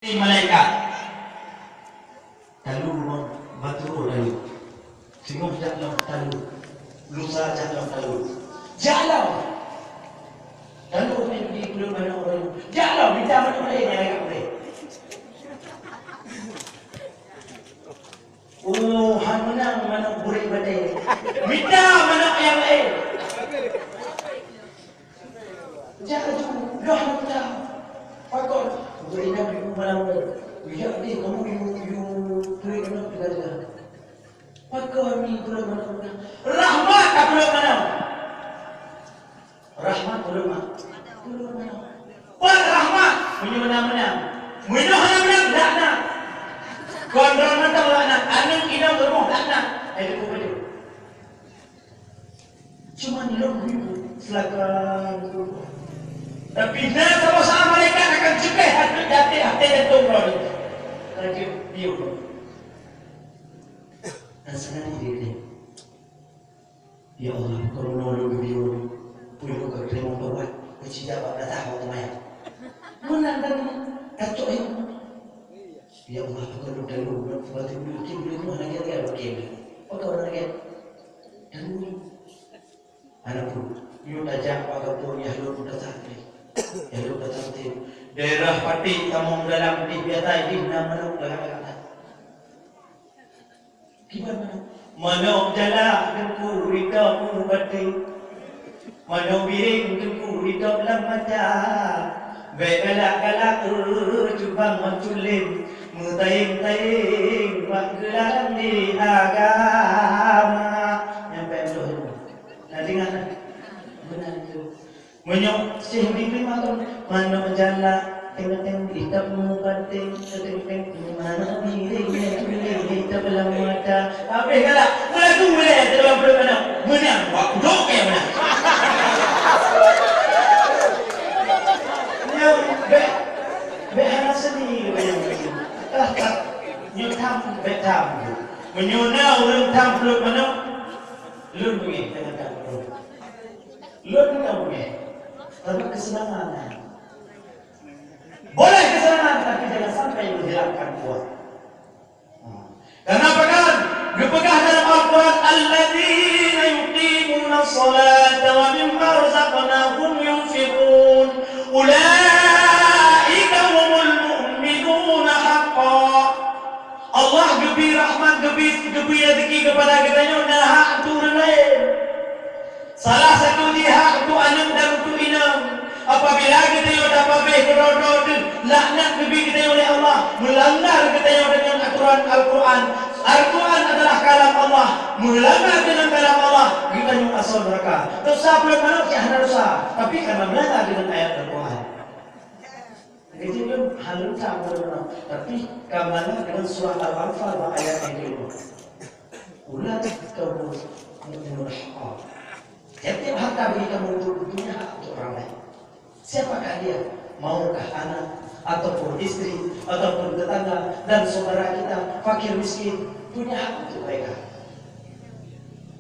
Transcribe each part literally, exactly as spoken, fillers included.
Malaikat. Talu ngon batu talu. Singoh jak lom talu. Lusa jak lom talu. Jak lom. Talu main di pulo mana orang. Jak lom, minta mana orang yang agak boleh. Oh, han meunang manok burék batée. Mita manok nyang laén. Jak laju, loh mita. Pakon, burék inong ibu malam tu. Yak deh, kamu ibu, ibu burék inong teuga-teuga. Pakon ni pulo manok. Rahmat ka pulo manok. Rahmat ulama. Ulama. Buat rahmat, meunyoe na meunang. Meunyoe hana meunang, laknat. Kon droe mantong laknat, aneuk inong rumoh laknat. Eh, itu betul. Cuma lôn hibu, silakan. Tapi na saboh saat malaikat akan cegah hati, hati, hati jantung droe. Lagi biu. Dan sengaja dia. Ya Allah, keunoe lôn geubiyeu, peue lôn ka teurimong taubat, keu cijak bak gata, wahai teuma nyan. Meunan dan kacok ilmu. Ya Allah, pakon lôn dalu, lôn peubatin lôn, keu lôn meuh lagèe-lagèe bak keu. Pakon lagèe. Dalu. Aneuëk, nyoe tajak bak gampông Yahlun Tasantri. Yahlun Tasantri. Daerah Paték tamong dalam dih biasa dih na manok galak-galak. Kiban manok? Manok jalak teungku ritop u batée. Manok biréng teungku ritop lam mata. Bèk galak-galak, eh, cubang ngon culém. Meutayeng-tayeng bak geularang di agama. Nyang payah lôn. Na deungoe na? Meunan tu. Meunyoe Syekh Ibrahim Imam, manok jalak, teng-teng, itab muka teng, teng-teng, manok biréng, itab lam mata. Habéh galak, meulagu ulèe teuh lam pruet manok. Meunang, wak kudok keu meunang. Nyoe bèk, bèk hana seuni, bèk hana seuni. Tah, tah. Nyoe tham, bèk tham. Meunyoe na ureueng tham pruet manok, lôn beungèh, jangan tham pruet. Lôn bukan mungkin. Karena kesenangan. Boleh kesenangan, tapi jangan sampai menghilangkan kuat. Karena apa kan? Geupeugah dalam Al-Quran, "Alladzina yuqimuna sholata wa mimma razaqnahum yunfiqun. Ulaika humul mu'minuna haqqan." Allah geubri rahmat, geubri, geubri rezeki kepada geutanyoe na hak untuk ureueng laén. Salah satu jih hak untuk aneuk dan untuk inong. Apabila geutanyoe tapabéh keudroe-droe teuh, laknat geubri geutanyoe lé Allah, meulanggar geutanyoe deungon aturan Al-Quran. Al-Quran adalah kalam Allah, meulanggar deungon kalam Allah, geutanyoe asoe neuraka. Dosa peuet manok cit hana dosa, tapi karena meulanggar deungon ayat Al-Quran. Jadi, lôn hana lôn tam, tapi ka meulanggar deungon surah Al-Anfal bak ayat nyang kelima. Ulaka humul mu'minuna haqqan. Tiap-tiap harta bagi kamu untuk dunia hak untuk orang lain. Siapakah dia? Maukah anak, ataupun istri, ataupun tetangga dan saudara kita, fakir miskin, punya hak untuk mereka.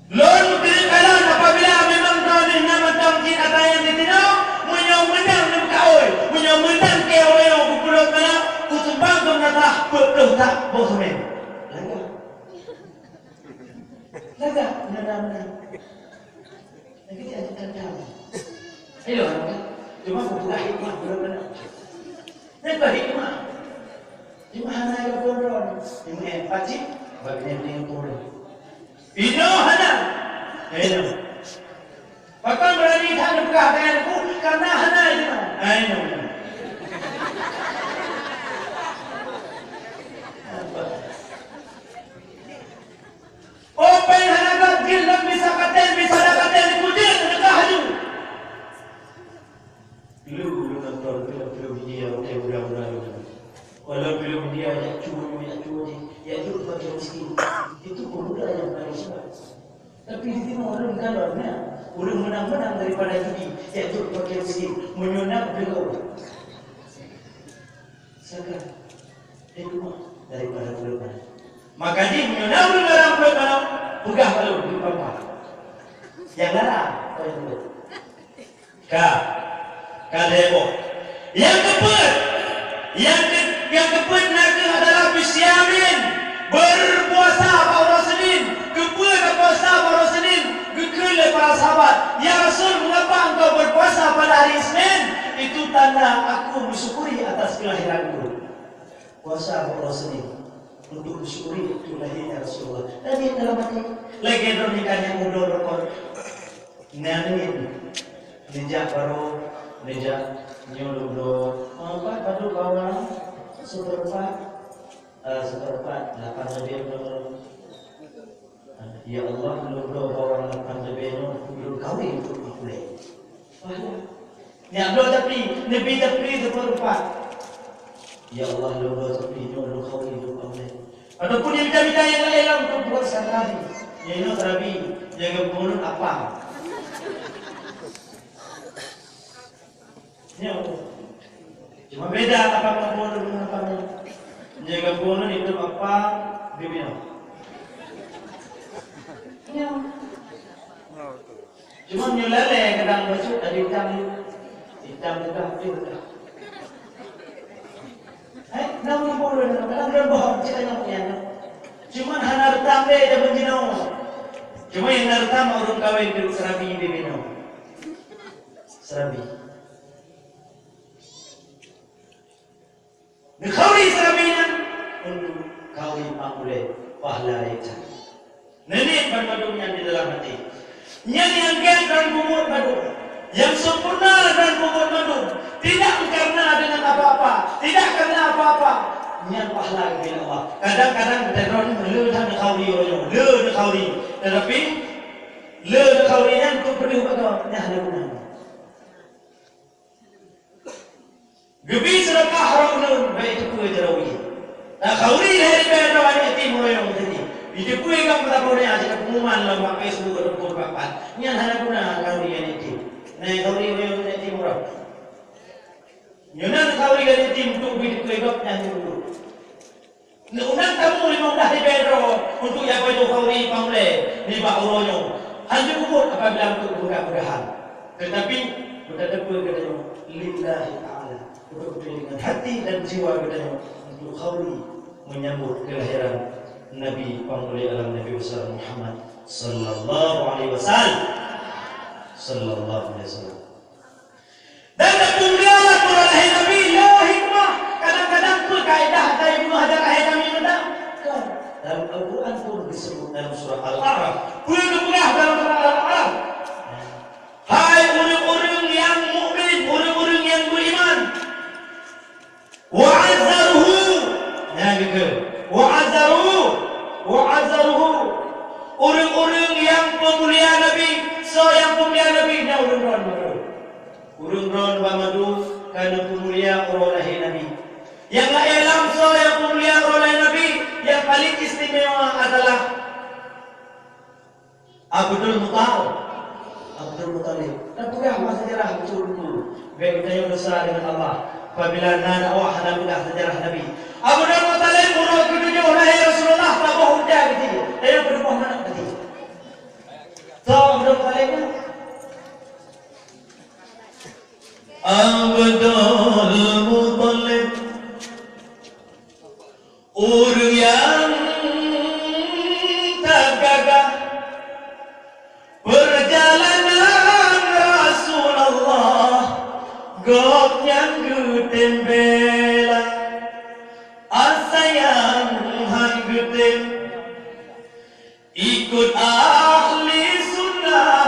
Lôn keuneuk kalon apabila memang droeneuh na mantong jih ata nyang jitinoe, meunyoe meunang neubeukaôi, meunyoe meunang keu ureueng nyang geupeuleueh meunan, kusumbang keu meunasah peuet ploh tak boh seumén. Lagak. Lagak, meunan-meunan. Lagak dia ada tanda. Ayo, cuma kupeugah hikmah, beuna-beuna. Nyan keuh hikmah. Hikmah hana lagèe phôn droe. Hikmah pacit, bak nyan nyan phôn droe. Inoe hana. Inoe. Pakon beurani that neupeugah keu ayah ku, karena hana inoe. Inoe. Oh, péng hana göt jih lom bisa katén, bisa da katén, kujeuet seudeukah laju. Lu, lu nonton film-film India, watèe muda-muda lu. Walau film India, jak curi, jak curi, jak curi bagi miskin. Itu pemuda yang paling hebat. Tapi di timur ureueng galon, ya. Ureueng menang-menang daripada judi, jak curi bagi miskin. Meunyoe na, beudeungoe. Saka hikmah daripada buleuen manok. Maka jih meunyoe na ureueng larang buleuen manok, peugah bak lôn di Pampang. Nyang larang, oh, nyang buleuen. Ka, ka lhèe boh. Nyang keupeuet, nyang ke-, Nyang keupeuet na kheueh adalah bisiamin, berpuasa bak uroe Senin. Keupeue tapuasa bak uroe Senin? Geukheun lé para sahabat, "Ya Rasul, mengapa engkau berpuasa pada hari Isnin?" "Itu tanda aku mensyukuri atas kelahiran ulôn." Puasa bak uroe Senin untuk mensyukuri keulahèan Rasulullah. Tapi dalam hati, lagèe droeneuh kan nyang muda rukon. Nyan ni, neujak baroe, neujak nyoe lôn bloe. Apa padub bawang? Seperempat. Eh, seperempat, lapan leubeh nol. Ya Allah, lôn bloe bawang lapan leubeh nol, lôn kawin untuk Mak Ulèe. Pahala. Nyak bloe tapi, neubi tapi seperempat. Ya Allah, lôn bloe tapi nyoe lôn kawin untuk Mak Ulèe. Ataupun nyang mita-mita nyang laén lah untuk buat sarabi. Nyang nyoe sarabi, nyang geupeue apam. Nyoe. Cuma beda apam ngon bunoe, apam nyoe. Nyang geupeue itu apam, bibinoe. Nyoe. Cuma nyoe lalè kadang bacut tadi itam ni. Itam teuka, putih teuka. Eh, nang geupeue, kadang bunoe boh, cit nyoe nyan. Cuma hana reutang deh jameun jinoe. Cuma nyang na reutang ureueng kawin keu sarabi bibinoe. Sarabi. Neukhauri sarabi nyan untuk khauri Mak Ulèe, pahala rayeuk that. Neuniet banmandum nyan di dalam até. Nyan nyang gèt droen peubuet bandum, nyang sempurna droen peubuet bandum, tidak karena dengan apa-apa, tidak karena apa-apa. Nyan pahala geubri Allah. Kadang-kadang geutanyoe le that neukhauri uroe nyoe, le neukhauri. Tetapi le neukhauri nyan keu peudeuh bak droe, nyan hana guna. Geubi seudeukah roh lôn bèk teupeue jaroe. Takhauri lhèe ribèe droe aneuk yatim meurayong teuti. Jiteupeue gam meusaboh nyan cit pengumuman lam bak Facebook ataupun bak pat. Nyan hana guna khauri aneuk yatim. Nyan khauri meurayong aneuk yatim uroe. Nyoe na khauri aneuk yatim untuk jiteupeue gop nyan dulu. Neundang tamu limong blah ribèe droe untuk jipajoh khauri Mak Ulèe nibak uroe nyoe. Hana peubuet apabila untuk mudah-mudahan. Tetapi, geutanyoe geutanyoe lillahi ta'ala. Betul-betul dengan hati dan jiwa geutanyoe untuk khauri menyambut kelahiran Nabi Pangulèe Alam Nabi Besar Muhammad sallallahu alaihi wasallam. Sallallahu alaihi wasallam. Dan tapeumulialah uroe lahé Nabi le hikmah. Kadang-kadang peue kaedah asai bunoe hana lahé Nabi mantong? Kon. Dalam Al-Quran pun disebut dalam surah Al-A'raf. Peue geupeugah dalam surah Al-A'raf? Hai ureueng-ureueng nyang mukmin, ureueng-ureueng nyang beriman. Wa azzaruhu. Nyan geukheun. Wa azzaruhu. Wa azzaruhu. Ureueng-ureueng nyang peumulia Nabi, soe nyang peumulia Nabi, nyan ureueng droen mandum. Ureueng droen mandum ka neupeumulia uroe lahé Nabi. Nyang laén lam soe nyang peumulia uroe lahé Nabi, nyang paleng istimewa adalah Abdul Muttalib. Abdul Muttalib. Tapeugah bak seujarah beutôi-beutôi. Bèk geutanyoe desya deungon Allah. Apabila na dakwah hana peugah seujarah Nabi. Abdul Muttalib uroe keutujoh lahé Rasulullah, taboh unta geutanyoe. Tanyoe peudumoh manok geutanyoe. Soe Abdul Muttalib nyan? Abdul Muttalib. Ureueng nyang tagagah peurjalanan Rasulullah, gobnyan geutem bela, asai nyang han geutem ikot ahli sunnah,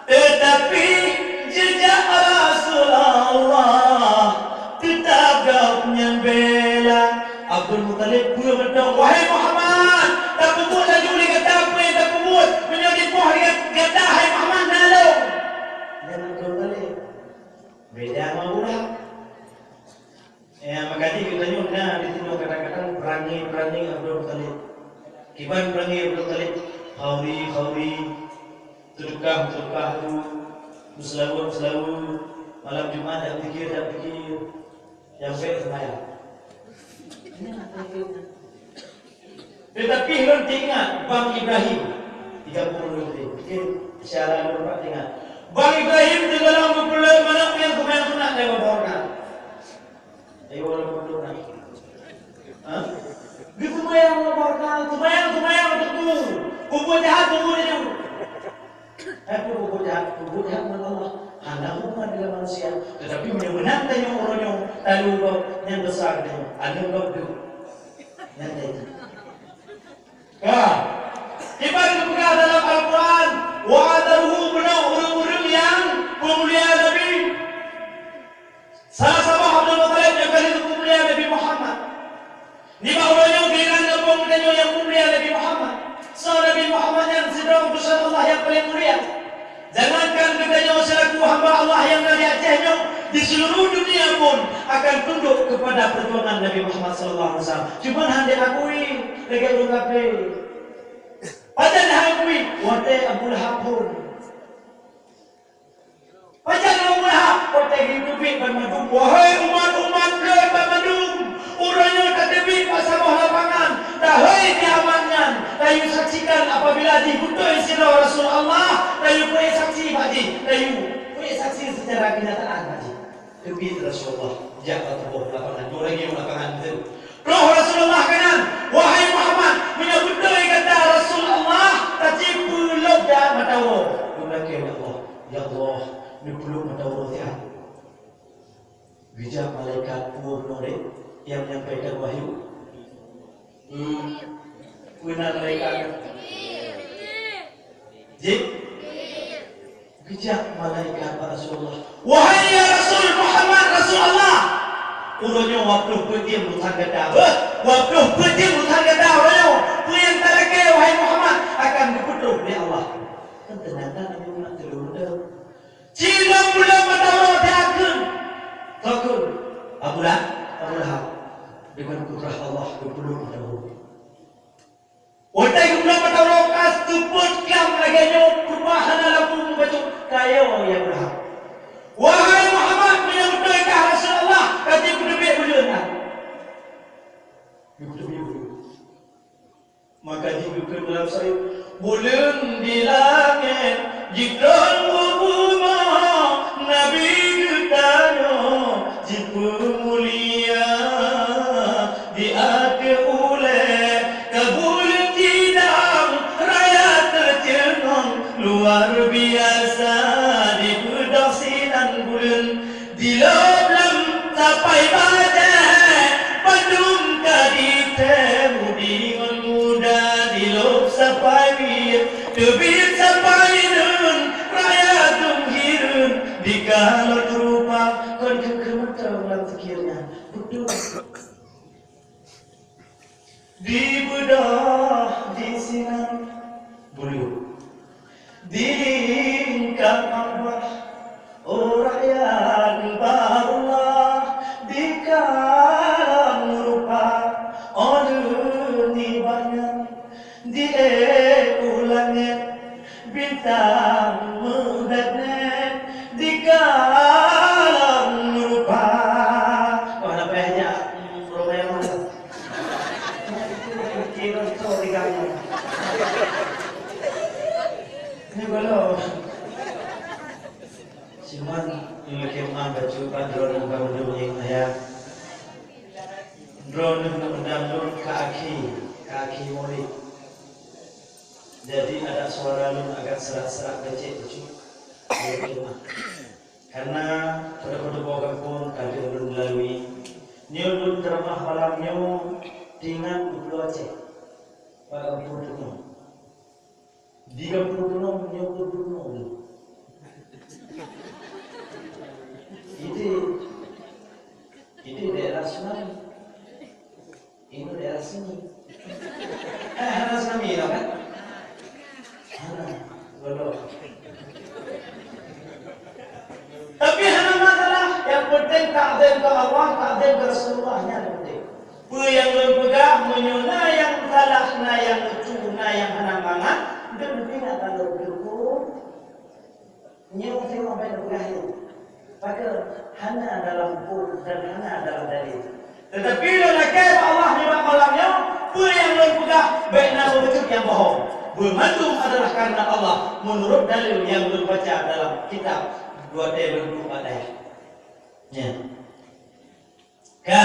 teutapi jeujak Rasulullah teutap gobnyan bela. Abdul Muttalib peue mantong, "Wahai Muhammad, tapeubuet laju lé gata peue nyang tapeubuet, meunyoe dipoh lé gata, hai Muhammad, na lôn." Nyan Abdul Muttalib. Beda ngon budak. Eh, maka di geutanyoe na di sinoe kadang-kadang peurangé-peurangé Abdul Muttalib. Kiban peurangé Abdul Muttalib, khauri-khauri, teudeukah-teudeukah tu, meuseulaweuet-seulaweuet, malam Jumat dak pikir, dak pikir, nyang bèk seumayang. Teutapi lôn teuingat Bang Ibrahim, tiga puluh lôn teuingat. Mungkin syedara lôn pat teuingat. Bang Ibrahim teugohlom geupeuleueh manok nyang seumayang sunat lé babah ureueng. Ayo, walaupun tu nah. Peubuet jahat peubuet tanyoe. Hai peubuet jahat, peubuet jahat ngon Allah. Hana hubungan dengan manusia. Tetapi meunyoe meunan tanyoe uroe nyoe, tanyoe gob nyang desya tanyoe. Aneuk gob deuh. Nyan jadi. Ka. Kiban geupeugah dalam Al-Quran, "Wa adharuhu," bunoe ureuëng-ureuëng nyang peumulia Nabi. Salah saboh Abdul Muthalib nyang ka lheueh peumulia Nabi Muhammad. Nibak uroe nyoe giliran geupeumulia nyang peumulia Nabi Muhammad. Soe Nabi Muhammad nyan? Sidroe utusan Allah nyang paleng mulia. Jangankan geutanyoe selaku hamba Allah nyang na di Aceh nyoe, di seluruh dunia pun akan tunduk kepada perjuangan Nabi Muhammad sallallahu alaihi wasallam. Cuma hana akui lagée ureuëng kafé. Pajan hana akui? Watée Abu Lahab phon. Pajan Abu Lahab? Watée geuteubiet ban mandum, "Wahai umat-umat lôn ban mandum, uroe nyoe tateubiet bak saboh lapangan, tahôi kiamat nyan, tayue saksikan apabila jih beutôi sidroe Rasul Allah, tayue peuék saksi bak jih, tayue peuék saksi seucara keunyataan bak jih." Teubiet Rasulullah jak bak saboh lapangan, dua lagée lapangan tu. Roh Rasulullah keunan, "Wahai Muhammad, meunyoe beutôi gata Rasul Allah, tacit peulop that mata uroe." Geulakée lé Allah, "Ya Allah, neupeulop mata uroe siat." Geujak malaikat peue bunoe nyang menyampaikan wahyu? Hmm. Peue nan malaikat? Jib? Geujak malaikat bak Rasulullah, "Wahai ya Rasul Muhammad, Rasul Allah, uroe nyoe waploh peuet urosan gata, beuh, waploh peuet urosan gata uroe nyoe. Peue nyang talakée, wahai Muhammad, akan geupeutrôh lé Allah." Kan teunyata Nabi Muhammad teulôn deuh. Ci lom buleuen mata uroe teuakheun. Teuakheun. Abu Lahab, Abu Lahab, deungon kudrah Allah geupeutrôh mata uroe. Watée geupeulop mata uroe ka seupôt klam lagée nyoe, keubah hana lampu meubacut, ka yo ya Abu Lahab. "Wahai Muhammad, meunyoe beutôi kah Rasulullah, ka jipeuduek buleuen nyan." Maka jih geukheun dalam sayeuep, "Buleuen di langét jitron u bumoe, Nabi geutanyoe jipeumulia." Di ateueh ulée ka buleuen jidang, raya teuceunong luar biasa, dibeudôh sinan buleuen. Dilop lam sapai bajée, bandum ka ditém udi ngon muda. Dilop sapai biet, teubiet sapai neuen, raya dum hireuen, dikalon rupa kon keu-keu mantong lam sikirnya. Beutôi. Dibeudôh disinan buleuen, dilingka Allah, oh rakyat bak Allah, dikalon rupa, oh leueh nibak nyan, di ék u langét. Bintang meudat nyan dikalon rupa. Wah, na payah jak, hmm, Romeo. Kira tu tiga nyan. Ni belum. Cuman, mungkin mah bacut bak droeneuh ka meudong nyang ayah. Droeneuh neuk meudang lôn ka akhé, ka akhé mulod. Jadi, adak suara lôn agak serak-serak becek bacut. Karena pada-pada boh gampông ka lheueh lôn lalui. Nyoe lôn teureumah malam nyoe teuingat u Pulo Aceh. Bak gampông Teungoh. Di gampông Teungoh nyoe pun Teungoh. Itu, itu daerah Sungai. Ini daerah sini. Eh, hana tsunami tau kan? Hana, belum. Tapi hana masalah. Yang penting takzim ke Allah, takzim ke Rasulullah, nyan yang penting. Peue nyang lôn peugah, meunyoe na nyang salah, na nyang lucu, na nyang hana mangat, lôn ingat lôn dukung. Nyoe teurimong bèk neupeugah nyoe, pakon hana dalam buku dan hana dalam dalil. Tetapi lôn lakèe bak Allah nibak malam nyoe, peue nyang lôn peugah bèk na meubacut nyang bohong. Beumandum adalah karena Allah, meunurot dalil nyang lôn baca dalam kitab dua tée lôn buet bak dayah. Nyan. Ka.